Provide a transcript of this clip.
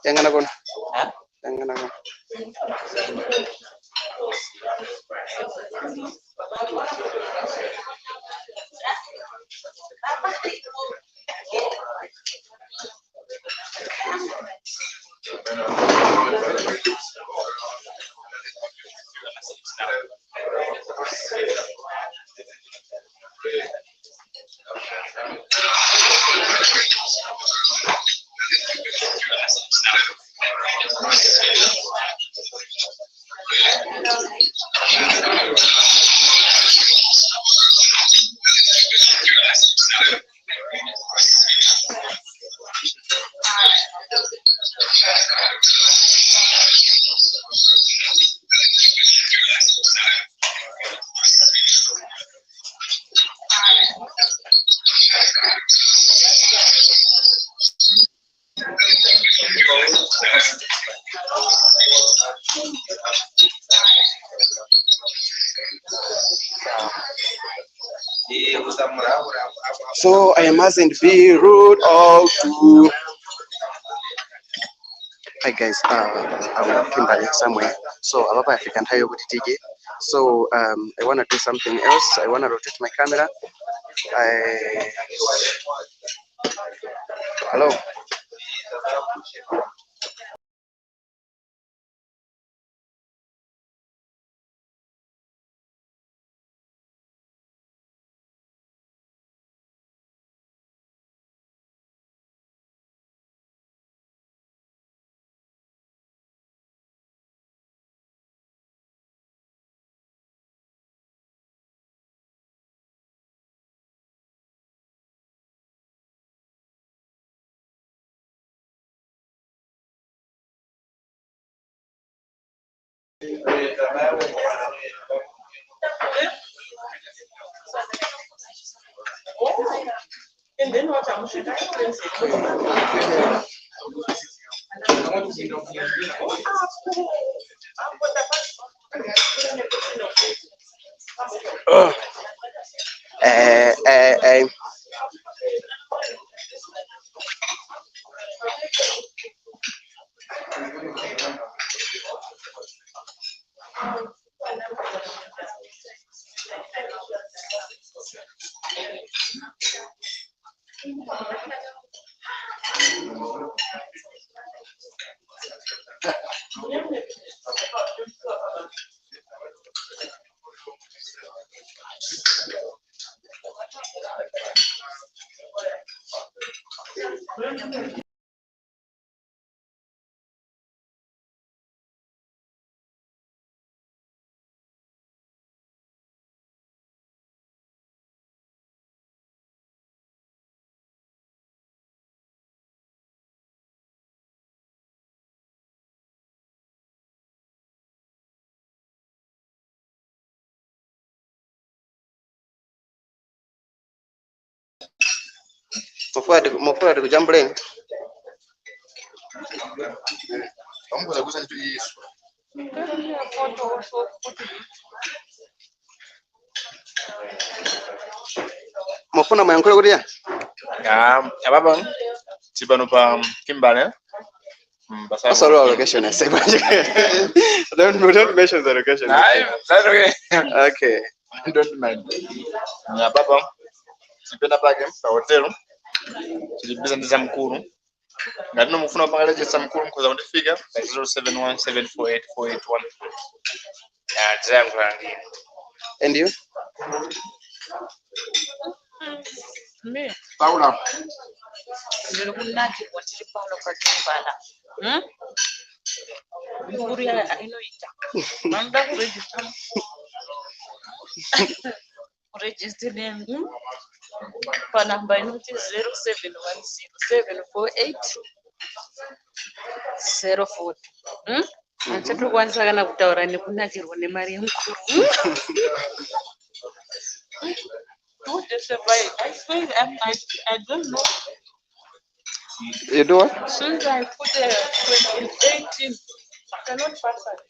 Yang'ana kona. Yang'ana kona. So I mustn't be rude or too. Hi guys, I'm Kimberly somewhere. So apapa afika nthawi yokuti tidye. So I wanna do something else. I wanna rotate my camera. Hello. And then what I'm sure Oh. Eh, eh, eh. Mufuna tikujambuleni. Mufuna muyankhule kuti ya? Ah, ababa tibano pa Kimbale. Pasalowa location ase. Don't mention the location. Hayi, that's okay. Okay. Don't mind. Ababa tipena pake pa hotel. Tili busy ndi zamkulu. Ngati mukufuna kupanga register mkulu mukhoza kundifika pa 0717484881. Ya, tizayankhula ndiye. And you? Me, Paula. ndiri kunakirwa tiri pano paKimbala. Mukuru inoita. Vanoda kurejista kurejista nemi panamba inoti 0710 748 04. Handichatokwanisa kana kutaura nekunakirwa nemari yemukuru. 2 days. I swear I don't know. You do what? Since I put 2018, I cannot pass it.